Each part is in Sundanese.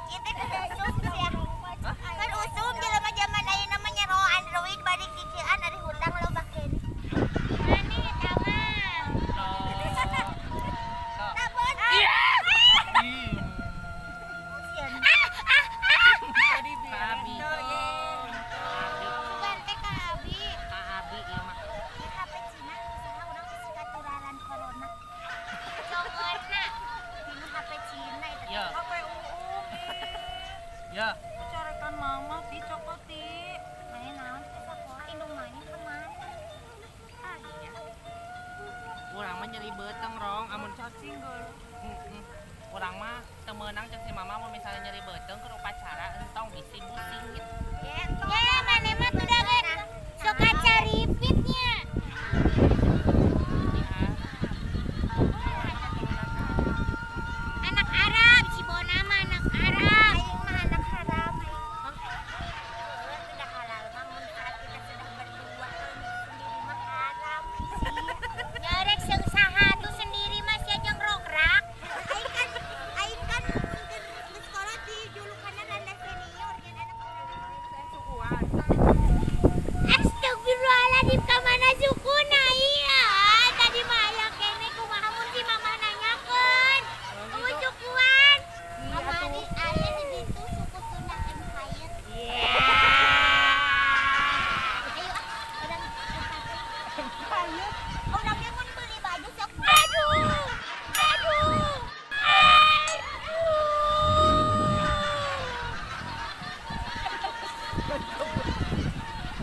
Kita kan usum sia. Kan usum jelema zaman ayeuna mah nyero Android bari kikieuan ari hutang loba keneh. Mani eta mah. Tabon. Abi. Sugan teh ka abi. Ka abi ieu mah. Ieu HP Cina saha urang geus katularan corona. Congorna dina HP Cina eta. Ya. HP uum ih. Ya. Corekan mama ti cokot ti. Mane naon teh sakola indung mane ka mana? Ah, iya. Urang mah nyeri beuteung rong amun Cacing geul. Heeh. Urang mah teu meunang cek si mama mun misalnya nyeri beuteung keur upacara entong bisi pusing gitu. Ya, mane mah tuh da ge suka caripitnya. Ya. Anak Arab, si Bona mah anak Arab. Aing mah anak haram aing. Sudah halal mah mun saat kita sudah berdua sendiri mah haram sih. Nyerek seung saha tuh sendiri mah sia jeung rokrak. Aing kan mun di sekolah di julukanna randa senior jeung anak Astagfirullahaladzim, ka mana sukuna iya? Tadi mah aya keneh kumaha mun si mama nanyakeun. Eueuh sukuan. Kamari aya di ditu suku Sunda Empire. Iya. Ayo ah, urang Empire. Urang ge mun beuli baju sok. Aduh. Aduh. Aduh.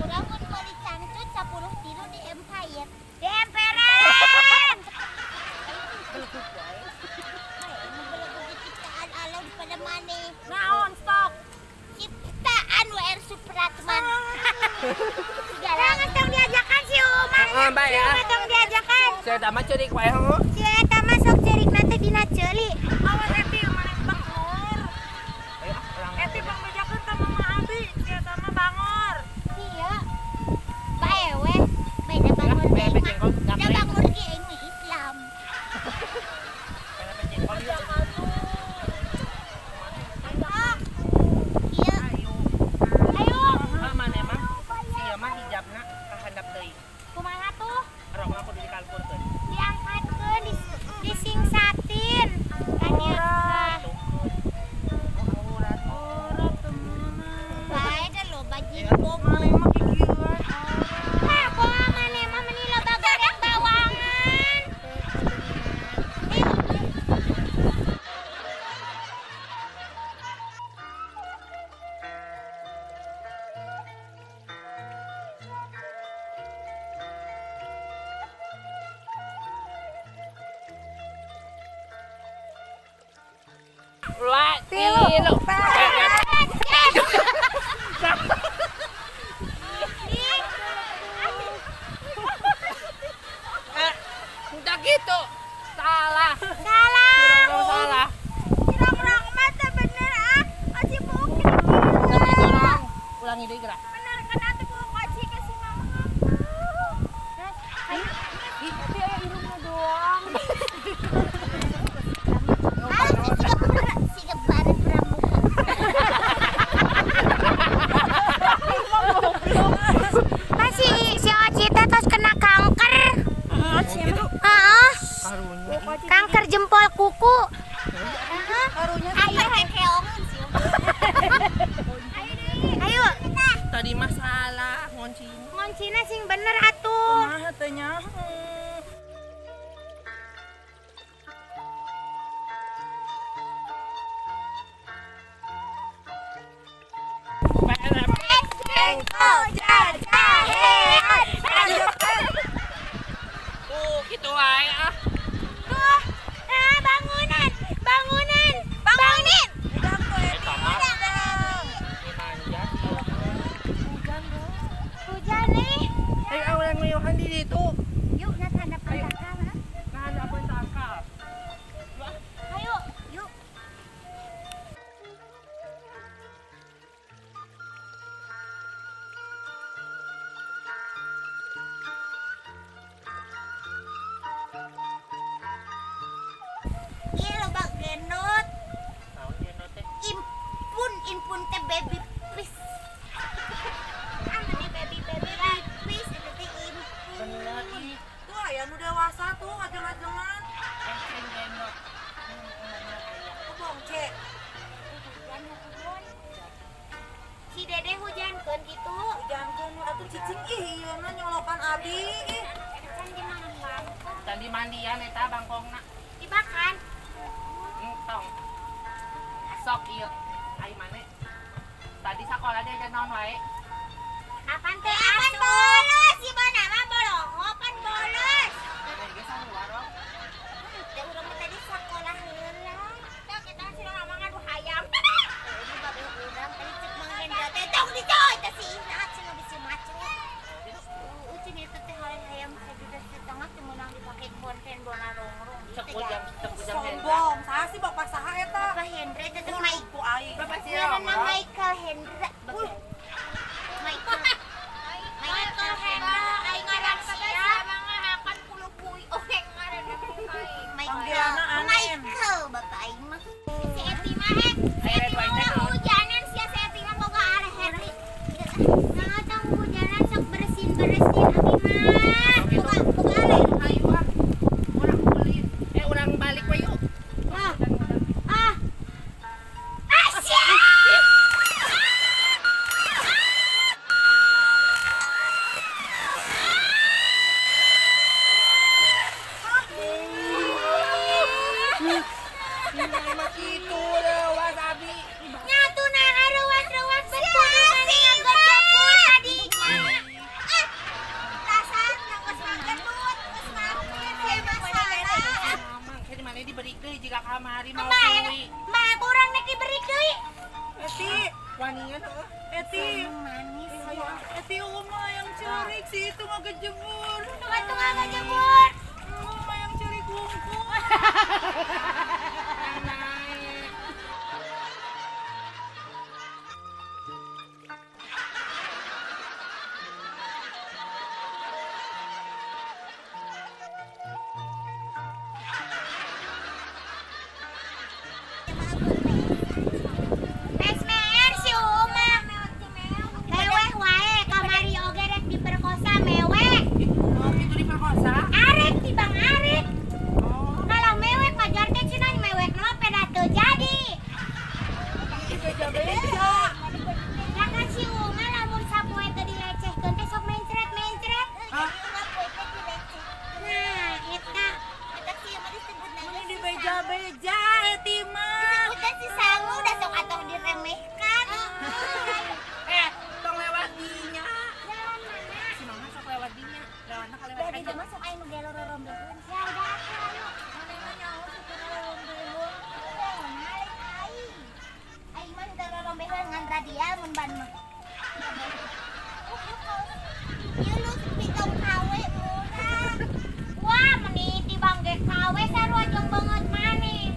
Urang mun meuli cangcut 10 tilu di Empire. Di emperan. Ayo, ciptaan Allah pada maneh. Naon stok? Ciptaan WR Supratman. Jangan tong diajakan si Umar. Heeh, bae Si ah. Umar tong diajakan. Saya mah ceurik wae heuh. Si eta mah sok cerik nanti dina ceuli. Awan eti maneh bangor. Ayo ah, urang. Eti pangbejakeun ka mama abi, si eta mah bangor. Iya. Bae we. Bae da bangor Bae ge jengkol, mah. Da gaplek. bangor ge aing mah Islam. Kenapa jengkol ieu? Iya. Ayo. Ayo. Ah, maneh mah sia mah hijabna ka handap deui. Kumaha tuh? Rokna kudu dikalkurkeun. Diangkatkeun disingsatin. Kan ieu. Gitu. Oh, aurat. Ora teu meunang. Bae da loba jingkong. Maneh mah kikieuan. Hah, kumaha maneh mah meuni loba goreng bawangan. Ayo. Dua, tilu. Eh, udah gitu. Salah. Salah. Salah. Rong-rong mah teu bener ah. Oci buuk Tapi urang ulangi deui geura. Bener kan atuh buuk oci ke si mama. Ayo. Ih, eti aya irungna doang. Ah, siga baret pramuka. Masih si Oci teh tos kena kanker. Gitu. Heeh, Karunya. kanker jempol kuku. Karunya Ayo kekeongan sih. Ayo, Tadi mah salah ngoncina. ngoncina sing bener atuh. kumaha teu nyaho. Jengkol jajahean. Tuh, gitu wae ah. Tuh, ah, bangunan, bangunan, bangunin. Udang tuh eti. Eta mah Udang. manja. Hujan tuh. Hujan nih. Ayo ah, urang nguyuhan di ditu. Yuk, nah handapan tangkal. Ha? Nah, handapeun tangkal. Ayo, yuk. Cicing ih ieu na nyolokan abi ih. Can di mana bangkong? Can dimandian eta bangkongna. Dimakan. Entong. Sok ieu. Ai mane? Tadi sekolah dia naon wae? Apaan teh apan bolos? Si mana mah bolongo pan bolos. Teh ge sarua rong. Teh urang mah tadi sekolah heula. Teh kita sih mama ngadu hayam. Ini babe urang tadi cek Mang Hendra teh tong dicoy teh si Ina cenah bisi macet. Ucing itu teh hayam sajuta setengah teh meunang dipake konten bona rongrong. Cek ujang, cek ujang Hendra. Sombong, saha sih bapak saha eta? Bapak Hendra itu teh Mike. Ku aing. Bapak si Ngaranna rongrong. Michael Hendra. Michael. Michael Hendra aing ngaran sia. Michael. Panggilanna aneh. Michael bapak aing mah. Si Eti mah hek. Si Ayo, Eti mah Red White, ulah hujanan sia si Eti mah boga areh Henry. Nah, tong hujanan sok bersin-bersin abi mah. Boga boga areh. Ayo ah. Urang beli. Eh urang balik we yuk. Ah. Ah. Asyik. Ini mah kitu leuwas abi. Nyatu nah reuwas-reuwas betul maneh ngagejepur tadinya. Ah, dasar geus magendut, geus mampir saya masalah. Mamang, kayak mana diberi deui jika kamari mau Mbak, deui. mbak kurang nek diberi deui. Eti, Wanian heuh. Eti. Manis ya. Eti uma yang cerik si itu ngagejebur. Tunggu ngagejebur. Uma yang cerik wungkul. Naik. Mesmer si Uma. Meweh wae kamari oge rek diperkosa mewek. Oh, itu diperkosa? Arek tibang arek. Oh, Kalau mewek wajar teh cenah mewek mah peda teu jadi. Beja-beja. Ya kan si Uma lamun sapoe teu dilecehkeun teh sok mencret-mencret. Hah? Nah, eta. Ini di beja-beja Eti mah. Udah si sangu udah sok atau diremehkan. Eh, tong lewat dinya. Jalan mana? Si mama sok lewat dinya. Lewatna ka lewat Dari aja. itu masuk aing nu gelo rorombeheun. Ya udah atuh ayo. Mana mah nyaho syukur rorombeheun. Lain aing. Aing mah teu rorombeheun ngan radial mun ban mah. Ieu lu pitong KW murah. Wah, meni tibang ge KW sarua jeung beungeut maneh.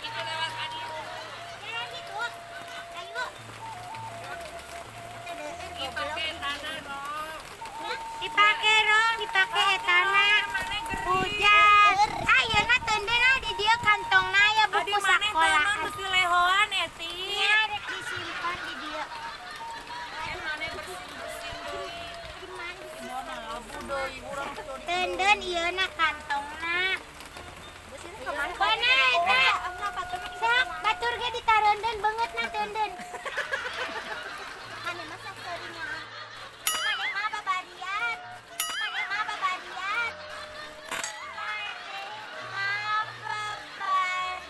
Itu lewat kadieu. Dipake tanah dong. Dipake rong, dipake etana. Hujan. Ayeuna teundeun ah di dieu kantongna aya Adi buku maneh sakola. teundeun mesti lehoan Eti. Nya rek disimpan di dieu. Maneh bersin-bersin deui. Di mana sih? Mana labu deui urang teh di Teundeun ieuna kantongna. Mana eta? Sok batur ge ditareundeun beungeutna teundeun. Maneh mah sok seuringna. Maneh mah babarian. Maneh mah babarian. Maneh mah babarian.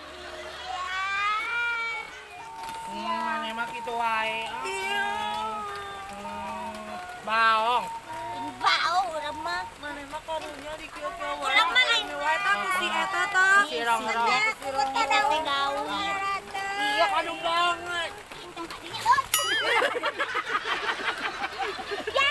Maneh mah kitu wae. Iya. Baong. Bau urang mah. Maneh mah karunya di kieu-kieu wae. Urang mah lain. Wae tah ku si eta tah. Si rongrong. Eta teh gawir. Iya, kandung banget. Entong kadinya. Oh. Ya